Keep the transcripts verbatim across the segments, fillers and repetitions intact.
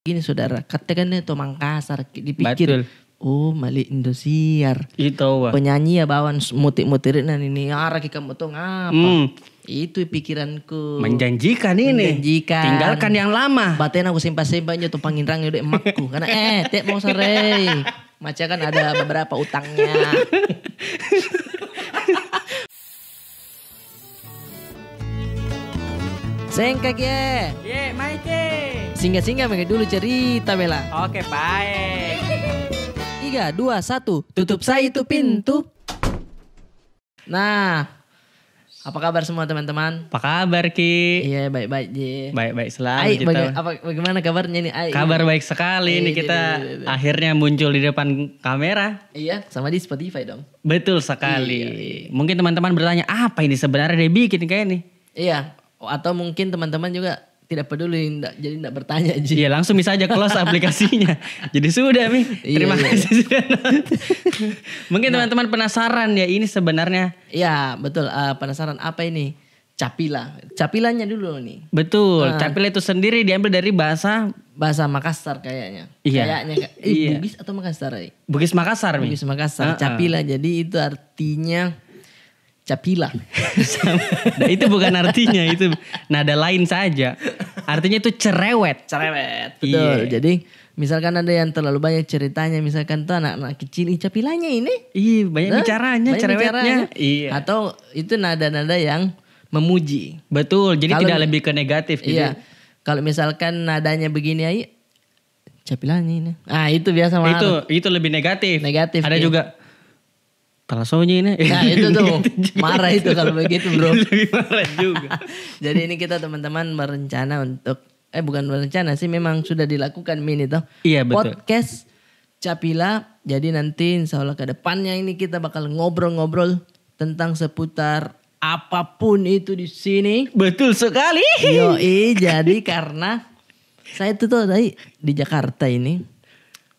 gini, saudara. Katakan itu Makassar, ki-, dipikir, "Oh, malik Indosiar." Itu, wah. Penyanyi ya bawang s-, mutik-mutik na nini, arah ki kamu tong apa? Hmm. Itu pikiranku. Menjanjikan ini. Menjanjikan. Tinggalkan yang lama. Batena ku sempat-sempat nyo tu panginrang dek emakku. Karena, "Eh, tek mau sarai." Maca kan ada beberapa utangnya. Sengkak ye. Ye, mai ke. Singgah-singgah mega dulu cerita, Bella. Oke, baik. Tiga, dua, satu. Tutup saya itu pintu. Nah, apa kabar semua, teman-teman? Apa kabar, Ki? Iya, baik-baik ji. Baik-baik selalu. Ai, kita baga-, apa, bagaimana kabarnya nih, Ai? Kabar baik sekali nih, kita akhirnya muncul di depan kamera. Iya, sama di Spotify dong. Betul sekali. Iya, iya. Mungkin teman-teman bertanya, "Apa ini sebenarnya dia bikin kayak ini?" Iya, atau mungkin teman-teman juga tidak peduli, ndak, jadi ndak bertanya ji. Iya, langsung bisa aja close aplikasinya. Jadi sudah, Mi. Iya, iya. Terima kasih sudah nonton. Mungkin teman-teman penasaran ya, ini sebenarnya. Iya, betul. Eh, penasaran apa ini? Capila. Capilanya dulu nih. Betul. Ah. Capila itu sendiri diambil dari bahasa, bahasa Makassar kayaknya. Iya. Kayaknya, Kak. Eh, iya. Bugis atau Makassar, eh? Bugis Makassar, Mi. Bugis Makassar. Ah, ah. Capila. Jadi itu artinya capila. Nah, itu bukan artinya, itu nada lain saja. Artinya itu cerewet. Cerewet, betul. Iya. Jadi, misalkan ada yang terlalu banyak ceritanya, misalkan tuh anak-anak kecil, "Ih, capilanya ini." Iya, banyak bicaranya, banyak cerewetnya. Bicaranya. Iya. Atau itu nada-nada yang memuji. Betul, jadi tidak lebih ke negatif gitu. Iya. Kalau misalkan nadanya begini, "Ai, capilanya ini." Ah, itu biasa marah. Itu, itu lebih negatif. Negatif, iya. Ada juga, "Talasonya ini." Nah, itu tuh. Gitu juga. Marah itu kalau begitu, bro. Lebih marah juga. Jadi ini kita, teman-teman, berencana untuk, eh, bukan berencana sih, memang sudah dilakukan, Mi, ini tuh. Iya, betul. Podcast Capila. Jadi nanti insya Allah ke depannya ini kita bakal ngobrol-ngobrol tentang seputar apapun itu di sini. Betul sekali. Yoi, jadi karena saya tuh, tuh tadi di Jakarta ini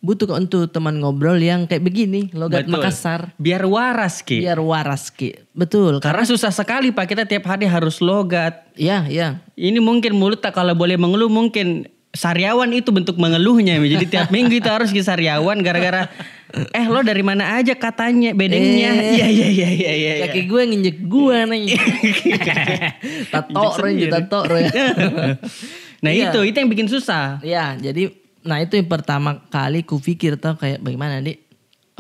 butuh kok untuk teman ngobrol yang kayak begini, logat Makassar. Betul. Biar waras ki. Biar waras ki. Betul. Karena susah sekali, Pak, kita tiap hari harus logat. Iya, iya. Ini mungkin mulut tak kalau boleh mengeluh, mungkin sariawan itu bentuk mengeluhnya, Mi. Jadi tiap minggu itu harus ki sariawan gara-gara, "Eh, lo dari mana aja?" katanya, bedengnya. Eh. Iya, iya, iya, iya, iya, iya. Kaki gue nginjek gue nih. Tato, Injek sendiri. Tato. Nah, iya. Itu, itu yang bikin susah. Iya, jadi, nah, itu yang pertama kali kupikir tuh kayak, "Bagaimana, Dik?"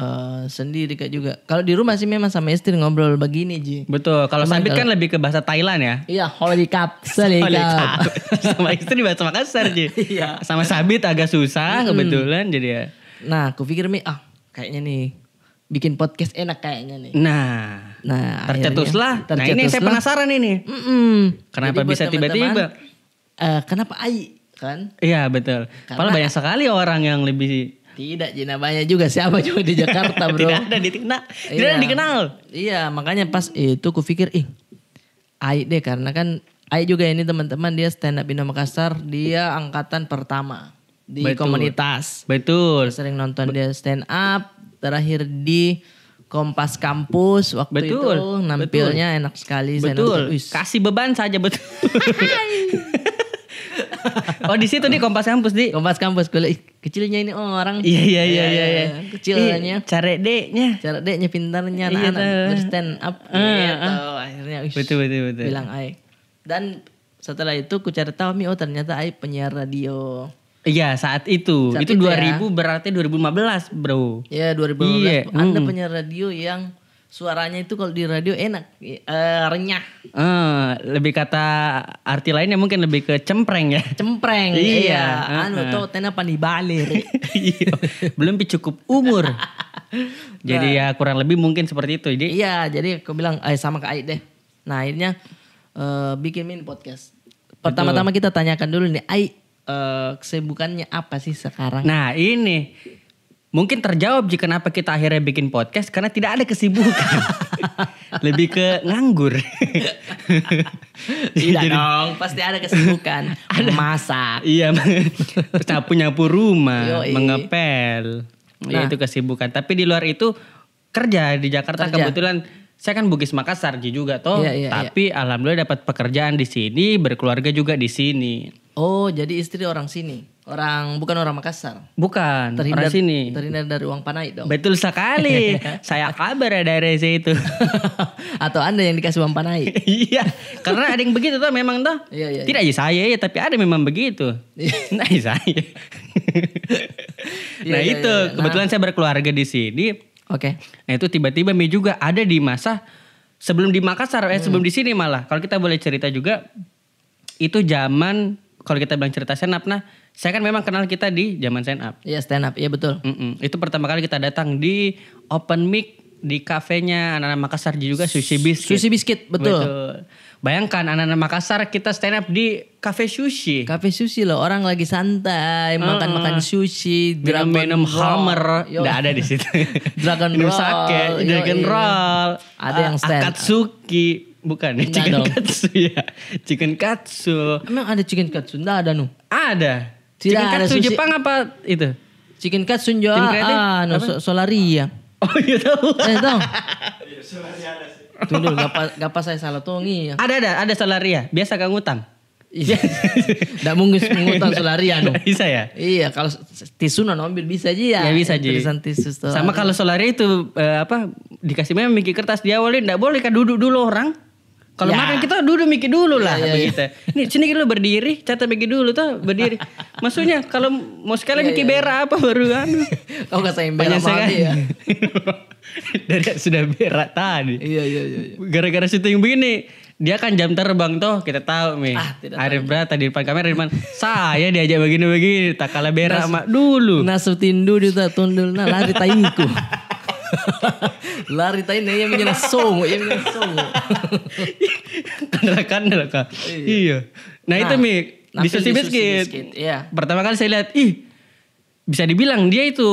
Eh, sendiri, Kak, juga. Kalau di rumah sih memang sama istri ngobrol begini ji. Betul. Kalau Sabit kan lebih ke bahasa Thailand ya. Iya, holy cup, salikap. Sama istri bahasa Makassar ji. Iya. Sama Sabit agak susah kebetulan, jadi ya. Nah, kupikir, Mi, ah, kayaknya nih bikin podcast enak kayaknya nih. Nah, tercetuslah. Nah, ini yang saya penasaran ini. Kenapa bisa tiba-tiba? Eh, kenapa Ai, kan? Iya, betul. Padahal banyak sekali orang yang lebih. Tidak, Jina, banyak juga. Siapa juga di Jakarta, bro? Tidak ada dikenal. Tidak ada dikenal. Iya, makanya pas itu kupikir, "Ih, Ai deh," karena kan Ai juga ini, teman-teman, dia stand up Indo Makassar, dia angkatan pertama di komunitas. Betul. Sering nonton dia stand up, terakhir di Kompas Kampus waktu itu nampilnya enak sekali, saya nonton. Betul. Kasih beban saja, betul. Oh, di situ di Kompas Kampus, di. Kompas Kampus, kuliah. Ih, kecilnya ini orang. Iya, iya, iya, iya, iya. Kecilnya. Ih, cara deknya. Cara deknya, pintarnya anak-anak berstand up gitu. Akhirnya, wih, betul, betul, betul. Bilang, Ai. Dan setelah itu ku cari tahu, Mi, oh, ternyata Ai penyiar radio. Iya, saat itu. Itu dua ribu, berarti dua ribu lima belas, bro. Iya, dua ribu lima belas. Iya. Anda penyiar radio yang suaranya itu kalau di radio enak, eh, renyah. Eh, lebih kata arti lainnya mungkin lebih ke cempreng ya. Cempreng, iya. Iya, anu, toh, tena pani balir. Iya, belum pi cukup umur. Jadi ya kurang lebih mungkin seperti itu, Di. Iya, jadi aku bilang, "Eh, sama ke Ai deh." Nah, akhirnya, eh, bikin, Mi, podcast. Betul. Pertama-tama kita tanyakan dulu nih, Ai, eh, kesibukannya apa sih sekarang? Nah, ini mungkin terjawab ji kenapa kita akhirnya bikin podcast, karena tidak ada kesibukan. Lebih ke nganggur. Tidak dong, pasti ada kesibukan. Ada. Masak. Iya, nyapu-nyapu rumah, mengepel. Nah. Ya, itu kesibukan. Tapi di luar itu, kerja di Jakarta. Kerja. Kebetulan saya kan Bugis Makassar ji juga toh. Iya, iya, iya. Tapi alhamdulillah dapat pekerjaan di sini, berkeluarga juga di sini. Oh, jadi istri orang sini? Orang, bukan orang Makassar. Bukan, terhindar, orang sini. Terhindar dari uang panai dong. Betul sekali. Saya kabar ya dari situ. Atau Anda yang dikasih uang panai? Iya, karena ada yang begitu tuh memang tuh. Iya, iya, iya. Tidak aja saya ya, tapi ada memang begitu. Iya. Nah, saya. Iya, nah, iya, itu iya, iya. Nah. Kebetulan saya berkeluarga di sini. Oke. Nah, itu tiba-tiba mi juga ada di masa sebelum di Makassar, eh, hmm, sebelum di sini malah. Kalau kita boleh cerita juga, itu zaman, kalau kita bilang cerita stand up, nah, saya kan memang kenal kita di zaman stand up. Iya, stand up, iya, betul. Mm-mm. Itu pertama kali kita datang di open mic di kafenya anak-anak Makassar juga, Sushi Biscuit. Sushi Biscuit, betul. Betul. Bayangkan, anak-anak Makassar, kita stand up di cafe sushi. Cafe sushi loh, orang lagi santai, makan-makan sushi, minum-minum Dragon Roll. Hammer, nggak ada di situ. Dragon Roll, minum sake, Dragon Roll. Ada yang stand up. Akatsuki. Bukan, chicken katsu ya. Chicken katsu. Emang ada chicken katsu? Nggak ada, nu. Ada. Chicken katsu Jepang apa itu? Chicken katsu juga, anu, so-, Solaria. Oh, iya, tahu. Eh, tahu. Tunggu dulu, gapa, gapa saya salah tong, iya. Ada, ada, ada Solaria. Biasa kau ngutang. Iya. Nggak mungkin mengutang Solaria, nu. Nggak bisa ya? Iya, kalau s-, s-, tisu na ambil bisa aja ya. Ya, bisa aja. Interesan tisu Solaria. Sama kalau Solaria itu, eh, apa, dikasih memang bikin kertas di awal, nggak boleh kah duduk dulu orang. Kalau makan kita duduk mikir dulu lah, begitu. Nih, sini dulu berdiri, catat mikir dulu tuh, berdiri. Maksudnya, kalau mau sekali mikir berak apa baru anu. Kau kasih berak sekali ya. Dari sudah berak tadi. Iya, iya, iya, iya. Gara-gara syuting begini, dia kan jam terbang tuh, kita tahu mi. Ah, tidak tahu. Arif Brata di depan kamera, di mana? Saya diajak begini-begini, tak kalah berak mak dulu. Nasu tindu di tak tundul, nah, lari taingku. Lari tai na, iya, menjadi songo, iya, menjadi songo. Kandel-kandel kah? Iya. Nah, itu mi, di Sushi Biscuit. Iya. Pertama kali saya lihat, ih, bisa dibilang dia itu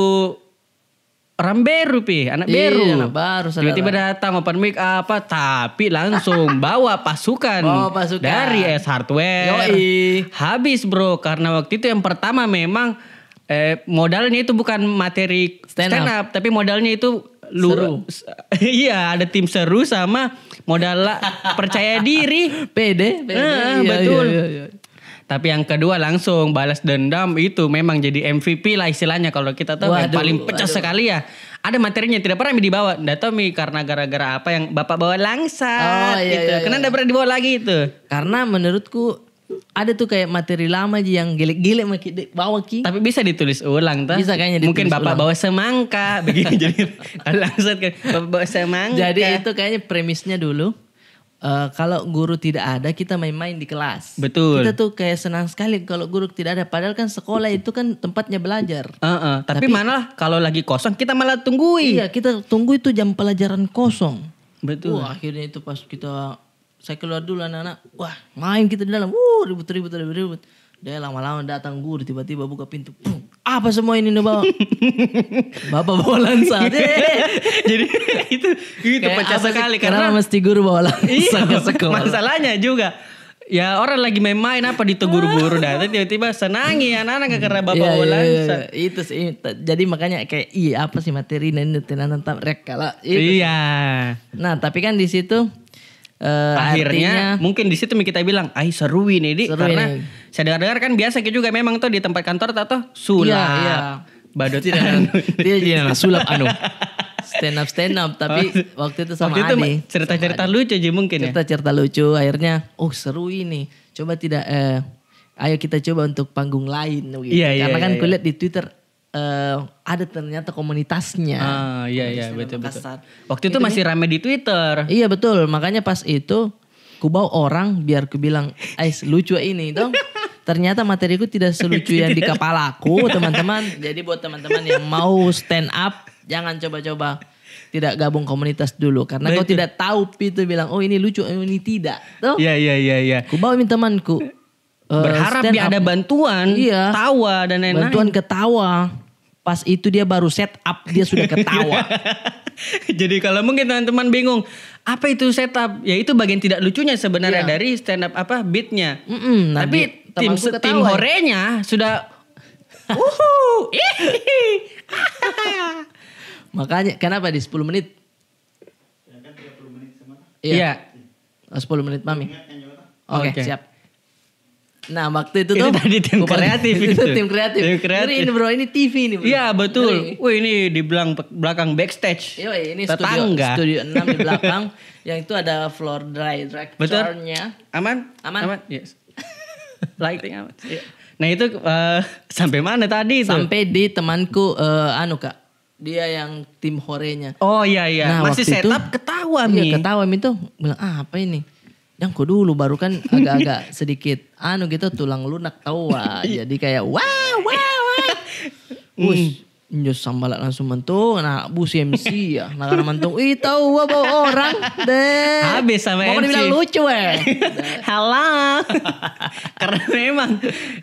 orang baru pi, anak baru. Iya, anak baru, saudara. Tiba-tiba datang open mic apa, tapi langsung bawa pasukan dari S Hardware. Yoi. Habis, bro, karena waktu itu yang pertama memang eh, modalnya itu bukan materi stand up, tapi modalnya itu lu-, iya, ada tim seru sama modal la-, percaya diri. Pede, pede. Iya, betul. Iya, iya. Tapi yang kedua langsung balas dendam, itu memang jadi M V P lah istilahnya kalau kita tahu, yang paling pecah sekali ya. Ada materinya tidak pernah dibawa, nggak tahu mi karena gara-gara apa yang bapak bawa langsat gitu. Karena nggak pernah dibawa lagi itu. Karena menurutku ada tuh kayak materi lama ji yang gelek-gelek maki de-, bawa ki. Tapi bisa ditulis ulang, toh? Bisa kayaknya ditulis ulang. Mungkin bapak bawa semangka, begini jadi langsung kan, bapak bawa semangka. Jadi itu kayaknya premisnya dulu, eh, kalau guru tidak ada, kita main-main di kelas. Betul. Kita tuh kayak senang sekali kalau guru tidak ada. Padahal kan sekolah itu kan tempatnya belajar. Heeh, tapi malah kalau lagi kosong, kita malah tunggui. Iya, kita tunggu itu jam pelajaran kosong. Betul. Wah, akhirnya itu pas kita Saya keluar dulu anak-anak. Wah, main kita di dalam. Wuh, ribut-ribut, ribut-ribut. Dia lama-lama datang guru, tiba-tiba buka pintu. Pum, apa semua ini nu bawa? Bapak bawa langsat. Jadi, itu, itu pecah sekali karena mesti guru bawa langsat ke sekolah. Masalahnya juga, ya, orang lagi main-main apa ditegur guru dah. Tiba-tiba senangi anak-anak karena bapak bawa langsat. Iya, iya, iya. Itu sih. Jadi makanya kayak, "Ih, apa sih materi ini?" Tenang, tetap rek kalau itu sih. Iya. Nah, tapi kan di situ Eh, akhirnya, mungkin di situ kita bilang, "Ai, seru ini, Dik." Karena saya dengar-dengar kan biasa juga memang tuh di tempat kantor tuh, tuh sulap. Iya, iya. Badut. Tidak, tidak, tidak sulap anu. Stand up, stand up, tapi waktu itu sama Adi, cerita-cerita lucu aja mungkin ya. Cerita-cerita lucu, akhirnya, "Oh, seru ini. Coba tidak, eh, ayo kita coba untuk panggung lain," gitu. Iya, iya, iya. Karena kan kulihat di Twitter, eh, ada ternyata komunitasnya. Ah, iya, iya, betul, betul. Waktu itu masih rame di Twitter. Iya, betul. Makanya pas itu, ku bawa orang biar ku bilang, "Ais, lucu ini," toh. Ternyata materiku tidak selucu yang di kepalaku, teman-teman. Jadi buat teman-teman yang mau stand up, jangan coba-coba tidak gabung komunitas dulu. Karena kau tidak tahu pi itu bilang, "Oh, ini lucu, oh, ini tidak." Toh? Iya, iya, iya, iya. Ku bawa mi temanku. Eh, berharap dia ada bantuan, tawa dan lain-lain. Bantuan ketawa. Pas itu dia baru set up, dia sudah ketawa. Jadi kalau mungkin teman-teman bingung, apa itu set up? Ya, itu bagian tidak lucunya sebenarnya dari stand up apa, beatnya. Mm-mm, nah, tapi tim horenya sudah, uhu, makanya kenapa di sepuluh menit? Iya. Iya. Oh, sepuluh menit, Mami. Oke, siap. Nah, waktu itu tuh, tadi tim kreatif itu. Tim kreatif. Tim kreatif. Ngeri ini, bro, ini T V ini, bro. Iya, betul. Ngeri. Wih, ini di belang-, belakang backstage. Yo, ini studio, studio enam di belakang. Yang itu ada floor dry, dry. Betul. Aman? Aman? Aman? Yes. Lighting aman. Iya. Nah, itu, eh, sampai mana tadi itu? Sampai di temanku, eh, anu, Kak. Dia yang tim horenya. Oh, iya, iya. Nah, masih waktu itu, setup, ketawa mi. Iya, ketawa mi tuh. Bilang, "Ah, apa ini?" Yang ku dulu baru kan agak-agak sedikit anu gitu, tulang lunak tahu, wah. Iya. Jadi kayak, "Wah, wah, wah." Us, injo sambalat langsung mentung, nah, bus M C ya. Nah, karena mentung, "Ih, tahu, wah, bawa orang." Deh. Habis sama M C. Mau dibilang lucu, eh. Halo. Karena memang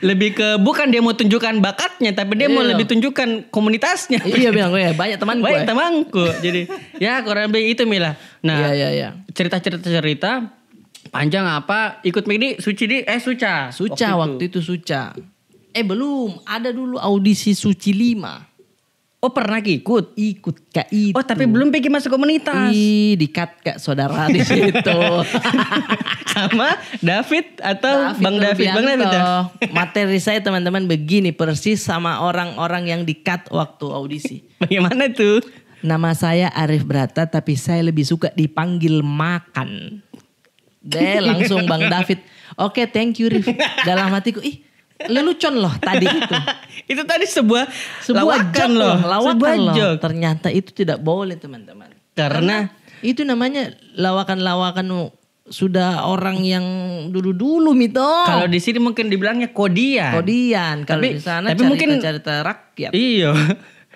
lebih ke, bukan dia mau tunjukkan bakatnya, tapi dia mau lebih tunjukkan komunitasnya. Iya, bilang, "Weh, banyak temanku, eh." Banyak temanku. Jadi, ya, kurang lebih itu mi lah. Nah, iya, iya, iya. Cerita-cerita, cerita panjang apa, ikut mi di Suci di, eh, Suca. Suca, waktu itu Suca. Eh, belum. Ada dulu audisi Suci lima. Oh, pernah ikut? Ikut, Kak, itu. Oh, tapi belum pergi masuk komunitas. Ih, di-cut, Kak, saudara di situ. Sama David atau Bang David? Bang David, ya? Materi saya, teman-teman, begini persis sama orang-orang yang di-cut waktu audisi. Bagaimana tuh? Nama saya Arif Brata, tapi saya lebih suka dipanggil Makan. Deh, langsung Bang David, "Oke, thank you, Rif." Dalam hatiku, "Ih, lelucon loh tadi itu." Itu tadi sebuah, sebuah lawakan joke loh, loh, lawakan loh. Sebuah joke. Ternyata itu tidak boleh, teman-teman. Karena? Karena itu namanya lawakan-lawakan sudah orang yang dulu-dulu mi toh. Kalau di sini mungkin dibilangnya kodian. Kodian. Kalau di sana tapi, tapi mungkin cerita-cerita rakyat. Iyo.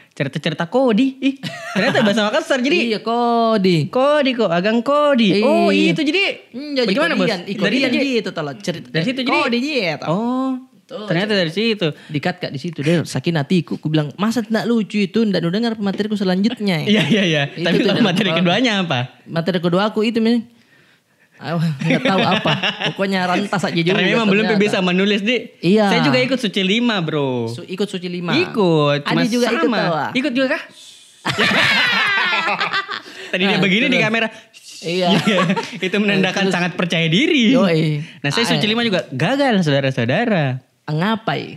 Cerita-cerita kodi. Ih, ternyata bahasa Makassar jadi. Iya, kodi. Kodi kok, agang kodi. Oh, iya, itu jadi. Hmm, jadi bagaimana, Bos? Ih, dari kodian itu jadi gitu, tolong cerita. Dari situ jadi. Kodi gitu. Oh. Tuh, ternyata dari situ. Di-cut, Kak, di situ deh. Sakit hatiku, ku bilang, "Masa tidak lucu itu? Tidak dengar materiku selanjutnya, ya?" Iya, iya, iya. Tapi kalau materi keduanya apa? Materi kedua aku itu, men. Ah, nggak tahu apa. Pokoknya rantas aja juga. Karena memang belum bisa menulis, di. Iya. Saya juga ikut Suci lima, bro. Ikut Suci lima. Ikut, cuma Adi juga ikut sama. Ikut juga kah? Tadi dia begini di kamera. Iya. Itu menandakan sangat percaya diri. Yoi. Nah, saya Suci lima juga gagal, saudara-saudara. Ngapai?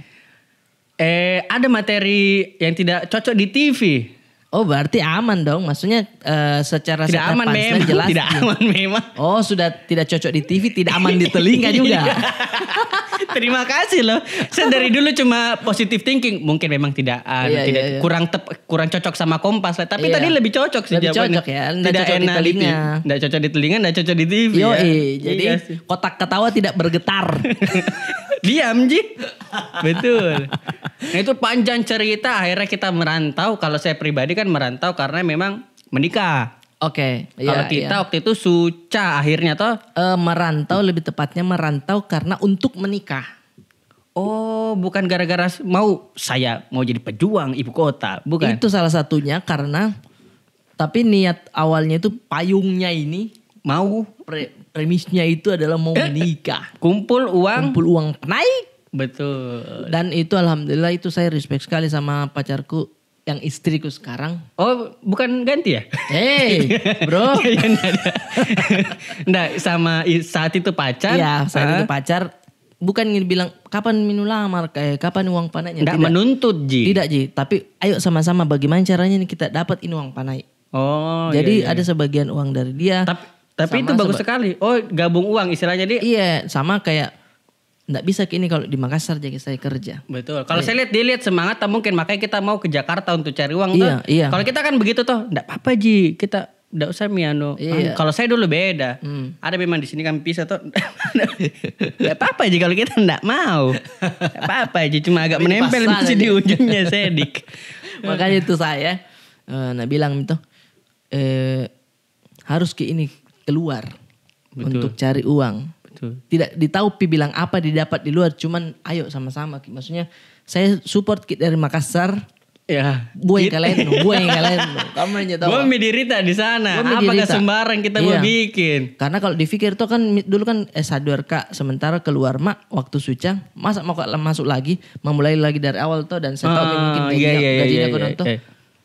Eh, ada materi yang tidak cocok di T V. Oh, berarti aman dong. Maksudnya, eh, secara setup punchline jelas. Tidak aman memang. Oh, sudah tidak cocok di T V, tidak aman di telinga juga. Iya. Terima kasih loh. Saya dari dulu cuma positive thinking. Mungkin memang tidak, anu, kurang tep-, kurang cocok sama Kompas lah. Tapi tadi lebih cocok sih jawabannya. Lebih cocok ya. Tidak cocok di telinga. Tidak cocok di telinga, tidak cocok di T V ya. Yoi, jadi kotak ketawa tidak bergetar. Diam ji. Betul. Nah, itu panjang cerita, akhirnya kita merantau. Kalau saya pribadi kan merantau karena memang menikah. Oke, iya, iya. Kalau Tita waktu itu Suca akhirnya toh? Eh, merantau, lebih tepatnya merantau karena untuk menikah. Oh, bukan gara-gara s-, mau, saya mau jadi pejuang ibu kota, bukan? Itu salah satunya karena, tapi niat awalnya itu payungnya ini, mau, pre-, premisnya itu adalah mau menikah. Kumpul uang. Kumpul uang panai. Betul. Dan itu alhamdulillah, itu saya respect sekali sama pacarku yang istriku sekarang. Oh, bukan ganti ya? Hei, bro. Iya, iya, nggak ada. Nggak, sama i-, saat itu pacar. Iya, saat itu pacar. Bukan bilang, "Kapan mi nu lamar, kayak kapan uang panainya?" Nggak menuntut ji. Tidak ji, tapi ayo sama-sama bagaimana caranya nih kita dapat ini uang panai. Oh, iya, iya. Jadi ada sebagian uang dari dia. Tap-, tapi itu bagus sekali. Oh, gabung uang istilahnya, di? Iya, sama kayak ndak bisa ki ini kalau di Makassar jadi saya kerja. Betul. Kalau saya lihat, dia lihat semangat, tak mungkin. Makanya kita mau ke Jakarta untuk cari uang, toh. Iya, iya. Kalau kita kan begitu, toh. Ndak apa-apa ji, kita ndak usah mi anu. Iya. Kalau saya dulu beda. Hmm. Ada memang di sini kami pisah, toh. Ndak apa-apa ji kalau kita ndak mau. Ndak apa-apa ji, cuma agak menempel di ujungnya sedik. Makanya itu saya, eh, nak bilang itu, eh, harus ki ini keluar untuk cari uang. Betul. Tidak ditahu pi bilang apa didapat di luar, cuman ayo sama-sama ki. Maksudnya, saya support ki dari Makassar. Ya. Buang kalian, buang kalian. Kamu aja tahu. Buang mi dirita di sana. Apa gak sembarang kita mau bikin. Karena kalau dipikir tuh kan, mi-, dulu kan S dua K, sementara keluar mak waktu Suca, masa mau kak masuk lagi, memulai lagi dari awal tuh, dan saya tahu mungkin gajinya, gajinya kurang tuh.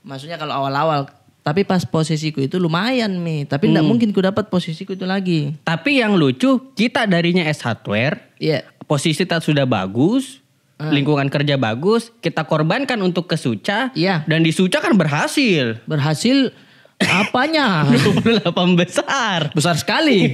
Maksudnya kalau awal-awal, tapi pas posisiku itu lumayan mi, tapi ndak mungkin ku dapat posisiku itu lagi. Tapi yang lucu, kita darinya S Hardware, iya, posisi tak sudah bagus, lingkungan kerja bagus, kita korbankan untuk ke Suca, dan di Suca kan berhasil. Berhasil apanya? Dua puluh delapan besar. Besar sekali.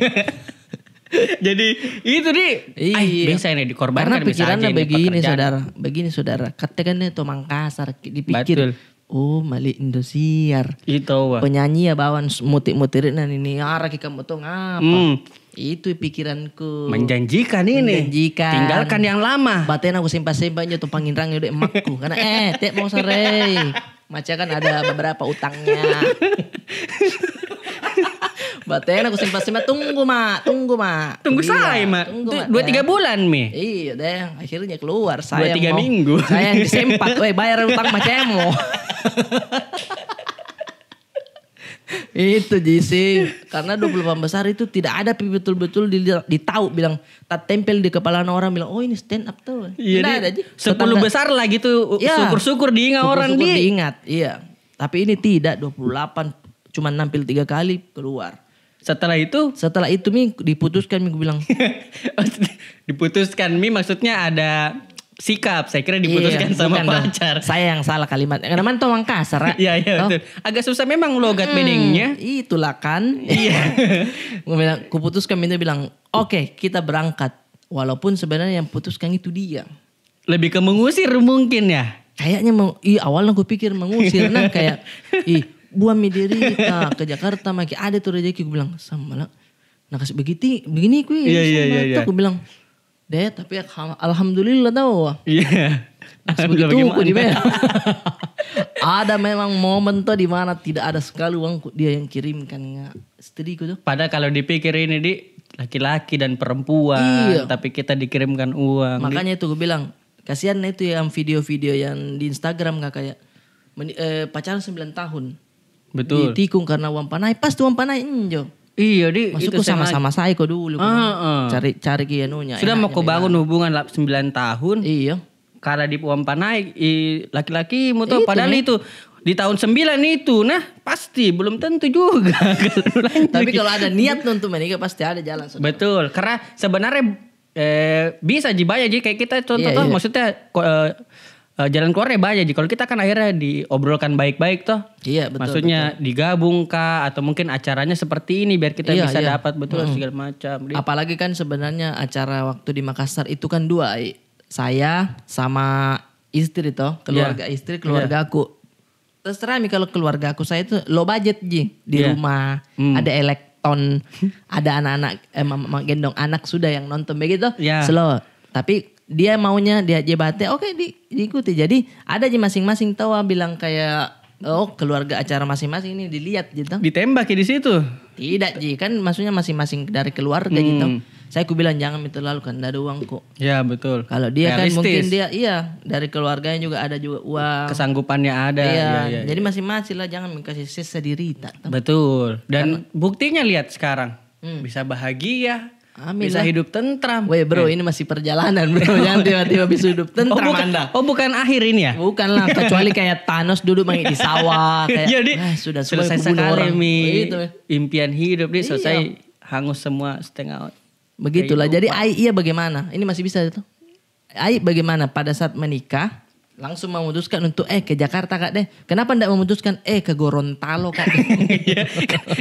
Jadi itu di, iya. Biasa ini dikorbankan. Karena pikirannya begini, saudara. Begini, saudara. Katakan itu Mangkasar, dipikir. Betul. Oh, mali Indosiar. Itu, wah. Penyanyi ya bawaan mutik-mutik na ini arah ki kamu tuh ngapa? Hmm. Itu pikiranku. Menjanjikan ini. Menjanjikan. Tinggalkan yang lama. Batena ku sempat-sempat nyo tuh panginrang nyo dek emakku. Karena eh, tek mau sare. Maca kan ada beberapa utangnya. Batena ku sempat-sempat, tunggu mak, tunggu mak. Tunggu saya mak. Dua tiga bulan mi. Iya deh, akhirnya keluar. Saya dua tiga minggu. Saya yang disempat, weh, bayar utang macam. Itu ji sih. Karena dua puluh delapan besar itu tidak ada pi betul-betul di, ditau bilang, tak tempel di kepala orang bilang, oh, ini stand up tuh. Iya, tidak ada ji. Sepuluh besar lagi tuh, syukur-syukur diingat orang di. Diingat, iya. Tapi ini tidak, dua puluh delapan cuma nampil tiga kali keluar. Setelah itu? Setelah itu mi diputuskan mi, ku bilang. Diputuskan mi maksudnya ada sikap, saya kira diputuskan sama pacar. Saya yang salah kalimat. Karena mantau Mangkasar. Iya, iya, betul. Agak susah memang logat bedengnya. Itulah kan. Iya. Ku bilang, kuputuskan mi, bilang, oke, kita berangkat. Walaupun sebenarnya yang putuskan itu dia. Lebih ke mengusir mungkin ya. Kayaknya mau, ih, awalnya kupikir mengusir nah, kayak, ih, buang mi diri kita ke Jakarta, maki ada tuh rezeki, ku bilang sama lah. Nah, kasih begitu, begini ku. Iya, iya, iya. Aku bilang, deh, tapi alhamdulillah tau. Iya. Begitu ku di. Ada memang momen tuh di mana tidak ada sekali uangku, dia yang kirimkan, nggak, istriku tuh. Padahal kalau dipikir ini di laki-laki dan perempuan, tapi kita dikirimkan uang. Makanya itu ku bilang, kasihan itu yang video-video yang di Instagram, kak, kayak pacaran sembilan tahun. Betul. Ditikung karena uang panai, pasti uang panai injo. Iya di. Maksudku sama-sama saya kok dulu. Cari-cari ki anunya. Sudah mau kau bangun hubungan sembilan tahun. Iya. Kalau di uang panai, laki-laki mu tuh, padahal itu di tahun sembilan itu, nah, pasti belum tentu juga. Tapi kalau ada niat untuk menikah, pasti ada jalan, saudara. Betul. Karena sebenarnya bisa ji banyak ji, kayak kita contoh toh, maksudnya jalan keluarnya banyak ji. Kalau kita kan akhirnya diobrolkan baik-baik toh. Iya, betul. Maksudnya digabung kah, atau mungkin acaranya seperti ini biar kita bisa dapat, betul, segala macam. Apalagi kan sebenarnya acara waktu di Makassar itu kan dua, saya sama istri toh, keluarga istri, keluarga aku. Terus terang mi, kalau keluarga aku, saya itu low budget ji. Di rumah ada elekton, ada anak-anak, eh, gendong anak sudah yang nonton begitu. Slow. Tapi dia maunya dia J B T, oke, diikuti. Jadi ada ji masing-masing tahu, bilang kayak, oh, keluarga acara masing-masing ini dilihat gitu. Ditembak ya di situ. Tidak ji, kan maksudnya masing-masing dari keluarga gitu. Saya ku bilang jangan mi terlalu, kan ndak ada uangku. Ya, betul. Kalau dia kan mungkin dia, iya, dari keluarganya juga ada juga uang. Kesanggupannya ada. Iya, jadi masing-masing lah, jangan mi kasih sisa dirita. Betul. Dan buktinya lihat sekarang. Bisa bahagia, bisa hidup tentram. Weh, bro, ini masih perjalanan, bro. Jangan tiba-tiba bisa hidup tentram Anda. Oh, bukan akhir ini ya? Bukan lah, kecuali kayak Thanos duduk mangi di sawah, kayak, jadi sudah selesai sekali mi impian hidup, dia selesai. Hangus semua, setengah. Begitulah. Jadi ai iya bagaimana? Ini masih bisa itu. Ai bagaimana pada saat menikah langsung memutuskan untuk, eh, ke Jakarta kak deh? Kenapa ndak memutuskan, eh, ke Gorontalo kak deh?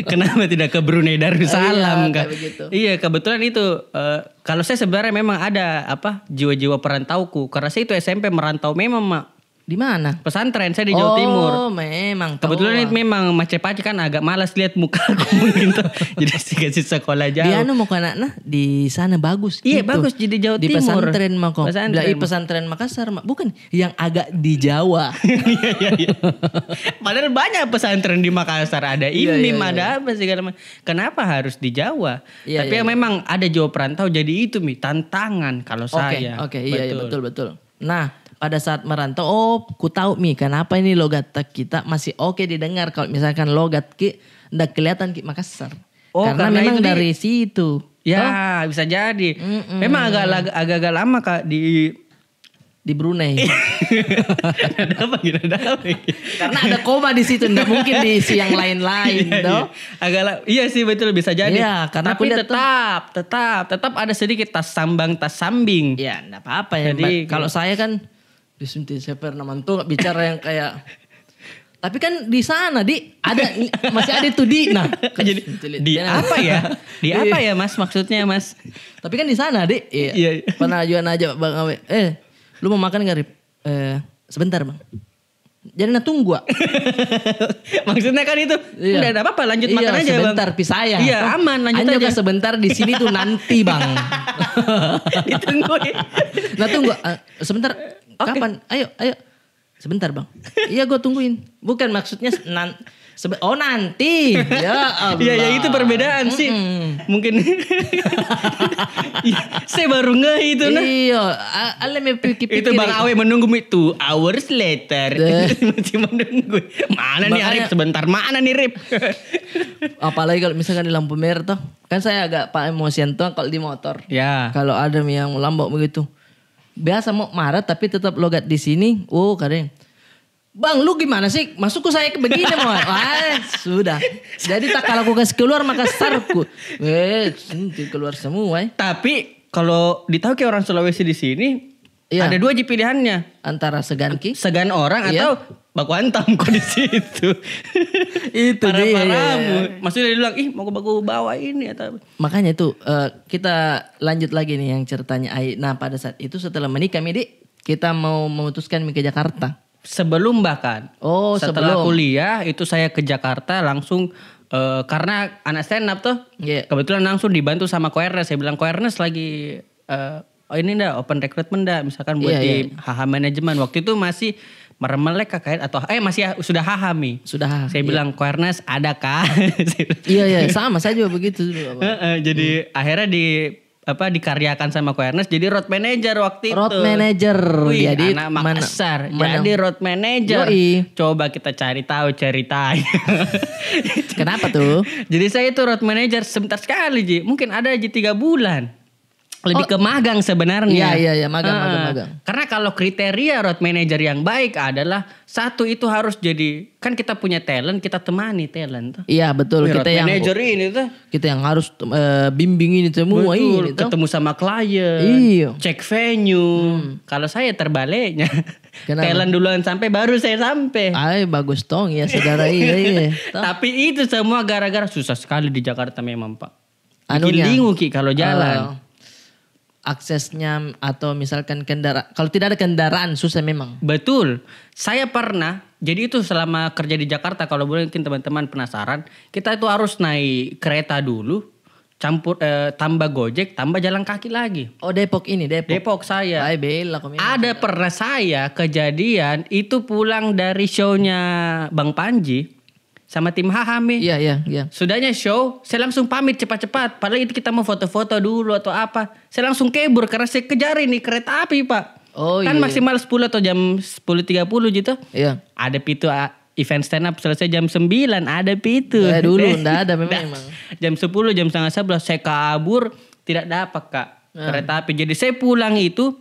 Kenapa tidak ke Brunei Darussalam kak? Iya, kebetulan itu, eh, kalau saya sebenarnya memang ada apa, jiwa-jiwa perantauku. Karena saya itu S M P merantau memang, mak. Di mana? Pesantren, saya di Jawa Timur. Oh, memang. Kebetulan itu memang Mace Pace kan agak malas lihat mukaku mungkin tuh. Jadi saya kasih sekolah jauh. Di anu mako anak nah, di sana bagus. Iya, bagus jadi Jawa Timur. Di pesantren mako. Pesantren Makassar, bukan yang agak di Jawa. Iya, iya, iya. Padahal banyak pesantren di Makassar, ada IMIM, ada apa segala macam. Kenapa harus di Jawa? Tapi yang memang ada jiwa perantau, jadi itu mi tantangan kalau saya. Oke, iya, betul, betul. Nah, pada saat merantau, oh, ku tahu mi kenapa ini logat kita masih oke didengar kalau misalkan logat ki ndak kelihatan ki Makassar. Oh, karena memang dari situ. Ya, bisa jadi. Memang agak agak lama kak di Di Brunei. Ada apa gitu? Ada apa gitu? Karena ada koma di situ, nggak mungkin diisi yang lain-lain, Iya, toh. Iya. Agak la- iya sih, betul, bisa jadi. Iya, karena Tapi aku lihat tuh tetap, tetap, tetap ada sedikit tas sambang, tas sambing. Ya, nggak apa-apa ya. Jadi, But kalau saya kan, disuntik, saya pernah mantul bicara yang kayak, tapi kan di sana, di, ada, masih ada itu, di, nah. Jadi, Suntik, di nah. Apa ya? Di apa ya, Mas, maksudnya, Mas? Tapi kan di sana, di, iya. Iya, iya. Pernah juga najak Bang Awe, eh, lu mau makan nggak, Rip? Eh, sebentar, Bang. Jadi na tunggu, ah. Maksudnya kan itu, Iya. Nggak ada apa-apa, lanjut Iya, makan aja, Bang. Sebentar, pi saya. Iya, aman, lanjut Hanya aja. Ke sebentar di sini tuh nanti, Bang. Ditungguin. Nah, tunggu, ah, sebentar. Kapan? Ayo, ayo. Sebentar, Bang. Iya, gua tungguin. Bukan maksudnya nan sebe- oh, nanti. Ya Allah. Iya, ya, itu perbedaan sih. Mungkin Iya, saya baru ngeh itu, nah. Iya, a- ale me pikir-pikir. Itu Bang Awe menunggu mi two hours later. Deh. Masih menunggu. Mana nih Makanya Arif? Sebentar mana nih, Rip? Apalagi kalau misalkan di lampu merah tuh. Kan saya agak pak emosian tuh kalau di motor. Ya. Kalau ada yang lambat begitu. Biasa mau marah tapi tetap logat di sini. Oh, kadang. Bang, lu gimana sih? Masukku saya ke begini mau. Wah, sudah. Jadi tak kalau aku kasih keluar maka sarku. Eh, suntik keluar semua, eh. Tapi kalau ditahu kayak orang Sulawesi di sini, Iya. Ada dua ji pilihannya. Antara segan ki. Segan orang Iya. Atau baku hantam kau di situ. Itu dia, iya, Parah-parahmu. iya. Maksudnya dia bilang, "Ih, mau aku baku bawa ini," atau Makanya itu, eh, kita lanjut lagi nih yang ceritanya Ai. Nah, pada saat itu setelah menikah mi, Dik, kita mau memutuskan mi ke Jakarta. Sebelum bahkan. Oh, Setelah sebelum. Kuliah itu saya ke Jakarta langsung, eh, karena anak stand up tuh. Iya. Kebetulan langsung dibantu sama Ko Ernest. Saya bilang, "Ko Ernest lagi, eh, oh, ini ndak open recruitment ndak, misalkan buat Iya, di iya. H H manajemen." Waktu itu masih meremelek kah, kayak, atau eh masih sudah H H mi. Sudah, Saya iya. Bilang, "Ko Ernest, ada kah?" Iya, iya, sama saya juga begitu dulu, Abang. Heeh, jadi akhirnya di apa dikaryakan sama Ko Ernest jadi road manager waktu itu. Road manager. Wih, Jadi anak mana- Makassar. mana- Jadi road manager. Yoi. Coba kita cari tahu ceritanya. Kenapa tuh? Jadi saya itu road manager sebentar sekali ji. Mungkin ada aja tiga bulan. Lebih Oh. Ke magang sebenarnya. Iya, iya, iya, magang, Heeh. Magang, magang. Karena kalau kriteria road manager yang baik adalah satu itu harus jadi, kan kita punya talent, kita temani talent tuh. Iya, betul. Wih, Kita road yang manager ini tuh. Kita yang harus, eh, bimbing ini semua Betul, ini tuh. Ketemu sama klien, Iya. Cek venue. Kalau saya terbaliknya, Kenapa? Talent duluan sampai, baru saya sampai. Ai, bagus tong ya, saudara, iya, iya. Toh. Tapi itu semua gara-gara susah sekali di Jakarta memang, Pak. Bikin Anunya, lingu ki kalau jalan. Eh, aksesnya atau misalkan kendara-, kalau tidak ada kendaraan susah memang. Betul. Saya pernah, jadi itu selama kerja di Jakarta, kalau boleh mungkin teman-teman penasaran, kita itu harus naik kereta dulu, campur, eh, tambah Gojek, tambah jalan kaki lagi. Oh, Depok ini, Depok. Depok saya. Ai, bela kau memang. Ada pernah saya kejadian itu pulang dari show-nya Bang Panji sama tim H H mi. Iya, iya, iya. Sudahnya show, saya langsung pamit cepat-cepat. Padahal itu kita mau foto-foto dulu atau apa. Saya langsung kabur karena saya kejar ini kereta api, Pak. Oh, Kan iya. Maksimal sepuluh atau jam sepuluh tiga puluh gitu. Iya. Ada pi itu, ah, event stand up selesai jam sembilan, ada pi itu. Eh, dulu ndak ada memang. Jam sepuluh, jam setengah sebelas saya kabur, tidak dapat, Kak. Kereta api. Jadi saya pulang itu,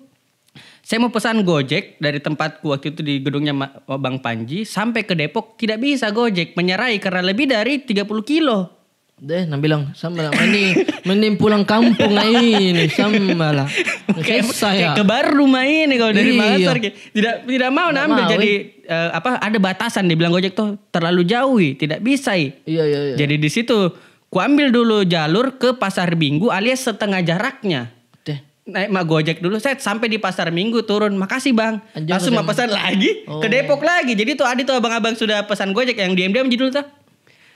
saya mau pesan Gojek dari tempatku waktu itu di gedungnya Ma- Bang Panji sampai ke Depok, tidak bisa Gojek, menyerai karena lebih dari tiga puluh kilo. Deh, na bilang, "Sama lah, mending, mending pulang kampung aja ini, sama lah." Kayak, Susah ya. Kayak ke Baru rumah ini kalau dari Iya. Makassar, kayak, tidak tidak mau Nggak ambil mau, jadi, eh, apa, ada batasan, dibilang Gojek tuh terlalu jauh, tidak bisa. Iya, iya, iya. Jadi di situ ku ambil dulu jalur ke Pasar Minggu alias setengah jaraknya. Deh. Naik mak Gojek dulu, saya sampai di Pasar Minggu, turun, "Makasih, Bang." Anjir, Langsung mak pesan. Pesan lagi ke Oh. Depok lagi. Jadi tuh ada tuh abang-abang sudah pesan Gojek yang diam-diam judul tuh.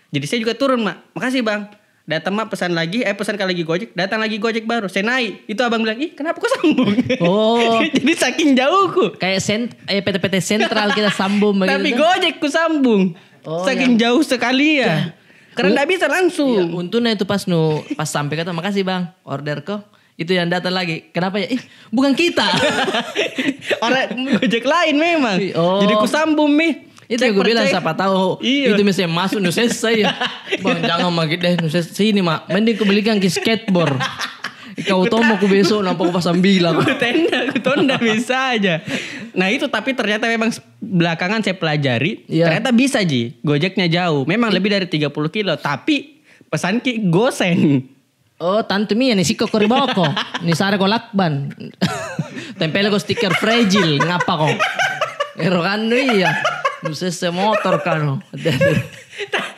Jadi saya juga turun, Mak. "Makasih, Bang." Datang mak pesan lagi, eh, pesan lagi Gojek, datang lagi Gojek baru. Saya naik. Itu abang bilang, "Ih, kenapa kau sambung?" Oh. Jadi saking jauhku. Kayak sen, eh, P T P T Sentral kita sambung begitu. Tapi Tuh. Gojek ku sambung. Oh, Saking iya. Jauh sekali ya. Karena U- ndak bisa langsung. Iya, untungnya itu pas nu, pas sampai kata, "Makasih, Bang, order ko." Itu yang datang lagi. Kenapa ya? Ih, bukan kita. Orang Gojek lain memang. Oh. Jadi ku sambung mi. Itu Cek yang gue per bilang, cek. Siapa tahu Iya. Itu misalnya masuk, nu selesai ya. "Bang, jangan magi deh, nu selesai. Sini, Mak. Mending ku belikan ki skateboard." Kau tomo ku besok nampak ku pasang bilang. Ku tenda, ku tonda bisa aja. Nah, itu tapi ternyata memang s-, belakangan saya pelajari, iya, ternyata bisa ji. Gojeknya jauh. Memang lebih dari tiga puluh kilo, tapi pesan ki gosen. Oh, tantu mi iya ni siko ko ri boko. Ni sare ko lakban. Tempel ko stiker fragile, ngapa ko? Ero kanu iya. Nu sese motor kanu. Ta-,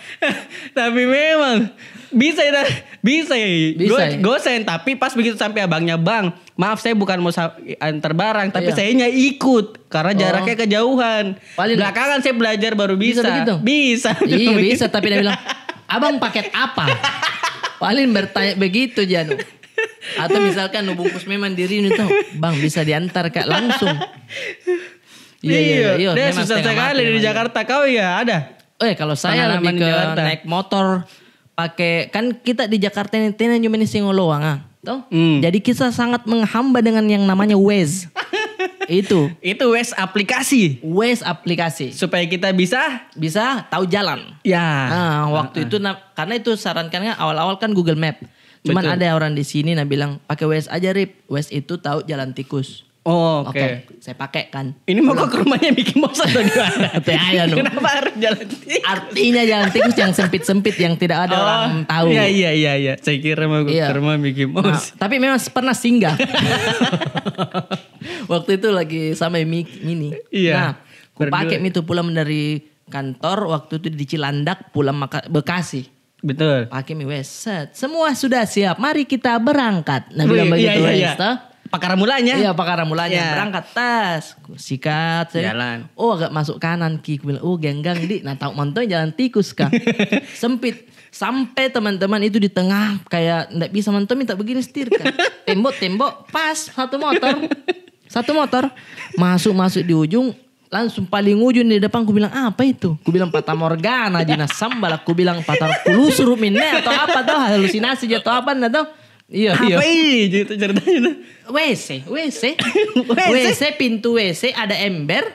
tapi memang bisa ya, bisa ya. Bisa ya. Go-, gosen, tapi pas begitu sampai abangnya, "Bang, maaf, saya bukan mau sa-, antar barang, tapi, iya, saya hanya ikut karena, oh, jaraknya kejauhan." Paling belakangan saya belajar baru bisa. Bisa begitu? Bisa. Iya, bisa, tapi dia bilang, "Abang paket apa?" Paling bertanya begitu ji anu. Atau misalkan nu bungkus memang diri ini tuh, "Bang, bisa diantar, Kak, langsung?" Iya, iya, iya, iya, dia memang susah setengah sekali mati di memang. Jakarta. Kau ya ada? Eh, kalau saya lebih ke naik motor, pakai, kan kita di Jakarta ini tena cuma ini singoloang, ah, toh? Hmm. Jadi kita sangat menghamba dengan yang namanya Waze. Itu. Itu Waze aplikasi. Waze aplikasi. Supaya kita bisa, bisa tahu jalan. Ya. Nah, waktu itu na-, karena itu sarankan kan awal-awal kan Google Map. Cuman ada orang di sini na bilang, "Pakai Waze aja, Rip. Waze itu tahu jalan tikus." Oh, oke. Oke, saya pakai kan. Ini mau ke rumahnya Mickey Mouse atau gimana? Teh, ayo, no. Kenapa harus jalan tikus? Artinya jalan tikus yang sempit-sempit, yang tidak ada orang tahu. Oh, iya, iya, iya, iya. Saya kira mau ke rumah Mickey Mouse. Nah, tapi memang pernah singgah. Waktu itu lagi sama Mi-, Mini. Iya. Nah, ku pakai mi itu pulang dari kantor, waktu itu di Cilandak, pulang maka-, Bekasi. Betul. Pakai mi Waze, set. "Semua sudah siap, mari kita berangkat." Nah, bilang begitu, iya, iya, Waze, toh. Pakar mulanya. Iya, pakar mulanya. Iya. Berangkat, tas. Ku sikat, saya. Jalan. Oh, agak masuk kanan ki. Ku bilang, "Oh, genggang, di." Nah, tahu mantong jalan tikus, kah. Sempit. Sampai teman-teman itu di tengah, kayak ndak bisa mantong minta begini setir, kah. Tembok-tembok, pas satu motor. Satu motor. Masuk-masuk di ujung, langsung paling ujung di depan, ku bilang, "Apa itu?" Ku bilang, "Fata Morgana ji na sambal," ku bilang, "Fata, ku lusur minne atau apa toh, halusinasi ji atau apa na toh." Iya, iya. Apa ini gitu ceritanya? W C, W C. W C? W C, pintu W C ada ember.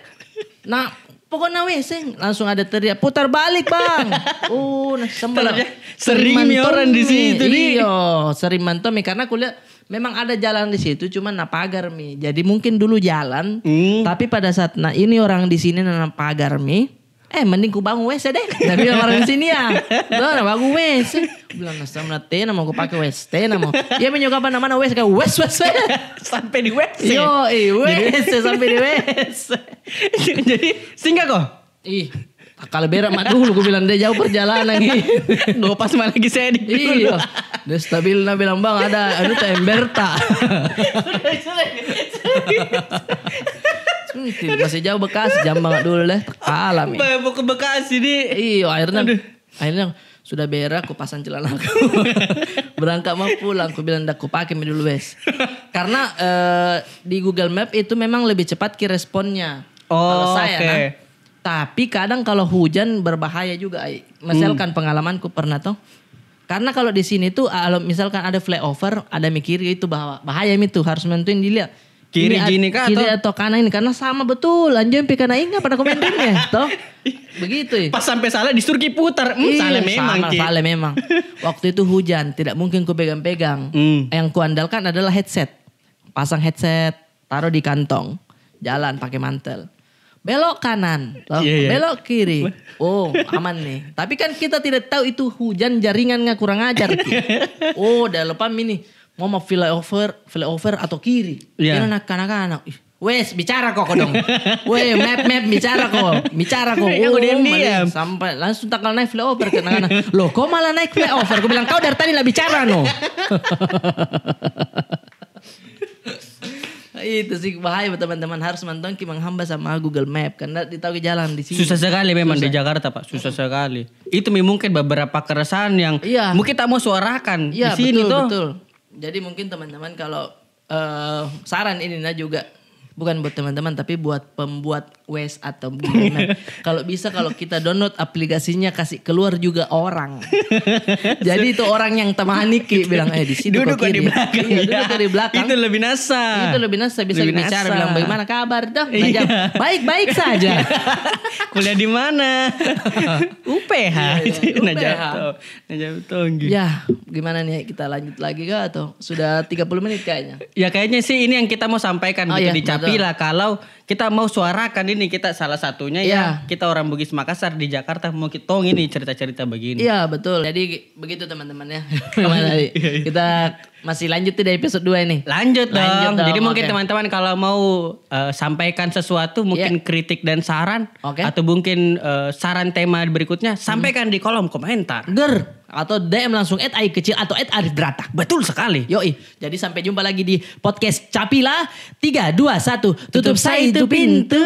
Nah, pokoknya W C langsung ada teriak, "Putar balik, Bang." Oh, na sambal. Sering mi orang di situ, di. Iyo, sering mantong mi karena kulihat memang ada jalan di situ, cuman na pagar mi. Jadi mungkin dulu jalan, tapi pada saat na ini orang di sini na pagar mi, eh, mending ku bangun W C deh. Tapi orang di sini ya, tuh, na bangun W C. Bilang, "Nasam na tena mau ku pakai W C, tena mau." Iya, menyokap mana W C, kayak W C, W C. Sampai di W C. Yo, eh, W C, sampai di W C. Jadi, singgah ko? Ih, kalau berak mak dulu, ku bilang, "Deh, jauh perjalanan ini." Gopas mak lagi sedih. Iya. Dia stabil, na bilang, "Bang, ada anu tak, ember tak?" Hmm, masih jauh Bekasi, jam banget dulu deh. Kalah mi. Mau ke Bekasi, di. Iya, akhirnya, akhirnya sudah berak, ku pasang celana aku. Berangkat mau pulang, ku bilang, "Dah, ku pakai mi dulu, wes." Karena, eh, di Google Map itu memang lebih cepat ki responnya. Kalau saya, nah. Tapi kadang kalau hujan berbahaya juga, ai. Misalkan pengalamanku pernah toh. Karena kalau di sini tuh, kalau misalkan ada flyover, ada mi kiri itu bah-, bahaya mi tuh, harus nentuin dilihat. Kiri gini kah, kiri atau kanan ini, karena sama betul. Anjing pi kanan ini, apa nak komen ini, toh? Begitu, ya. Pas sampai salah, disuruh ki putar. Hmm, salah memang, salah memang. Waktu itu hujan, tidak mungkin ku pegang-pegang. Yang ku andalkan adalah headset. Pasang headset, taruh di kantong, jalan pakai mantel. Belok kanan, toh, belok kiri. Oh, aman nih. Tapi kan kita tidak tahu itu hujan jaringan nggak kurang ajar ki. Oh, dah lepas mi ini. Mau mau flyover, flyover atau kiri. Iya. Kira nak kanak-kanak. Ih, wes, bicara ko, kodong. Weh, map, map, bicara ko. Bicara ko. Yang udah diam-diam. Sampai langsung takal naik flyover ke kanak-kanak. "Loh, kau malah naik flyover?" Ku bilang, "Kau dari tadi lah bicara, no." Itu sih bahaya, teman-teman. Harus mantong ki menghamba sama Google Map, karena ditahu jalan di sini. Susah sekali memang di Jakarta, Pak. Susah sekali. Itu mi mungkin beberapa keresahan yang mungkin tak mau suarakan di sini, toh. Iya, betul, betul. Jadi mungkin teman-teman kalau, eh, saran ini nah juga. Bukan buat teman-teman, tapi buat pembuat Waze atau gimana. Kalau bisa, kalau kita download aplikasinya, kasih keluar juga orang. Jadi itu orang yang temani ki bilang, "Eh, di sini." Duduk kok di belakang. Iya, duduk kok di belakang. Itu lebih nasa. Itu lebih nasa, bisa bicara, bilang, "Bagaimana kabar, toh?" Nah, jawab, "Baik-baik saja." "Kuliah di mana?" "U P H." Nah, jawab toh. Nah, jawab toh. Ya, gimana nih, kita lanjut lagi kah atau sudah tiga puluh menit kayaknya? Ya, kayaknya sih ini yang kita mau sampaikan gitu di Capila. Kalau kita mau suarakan ini, kita salah satunya ya, kita orang Bugis Makassar di Jakarta, mau kita tong ini cerita-cerita begini. Iya, betul. Jadi begitu, teman-teman, ya. Kita masih lanjut di episode dua ini. Lanjut dong. Jadi mungkin teman-teman kalau mau, eh, sampaikan sesuatu, mungkin kritik dan saran, atau mungkin, eh, saran tema berikutnya, sampaikan di kolom komentar. Ger. Atau D M langsung at ai kecil atau at Arif Drata. Betul sekali. Yoi. Jadi sampai jumpa lagi di podcast Capila. Tiga, dua, satu. Tutup sai itu pintu.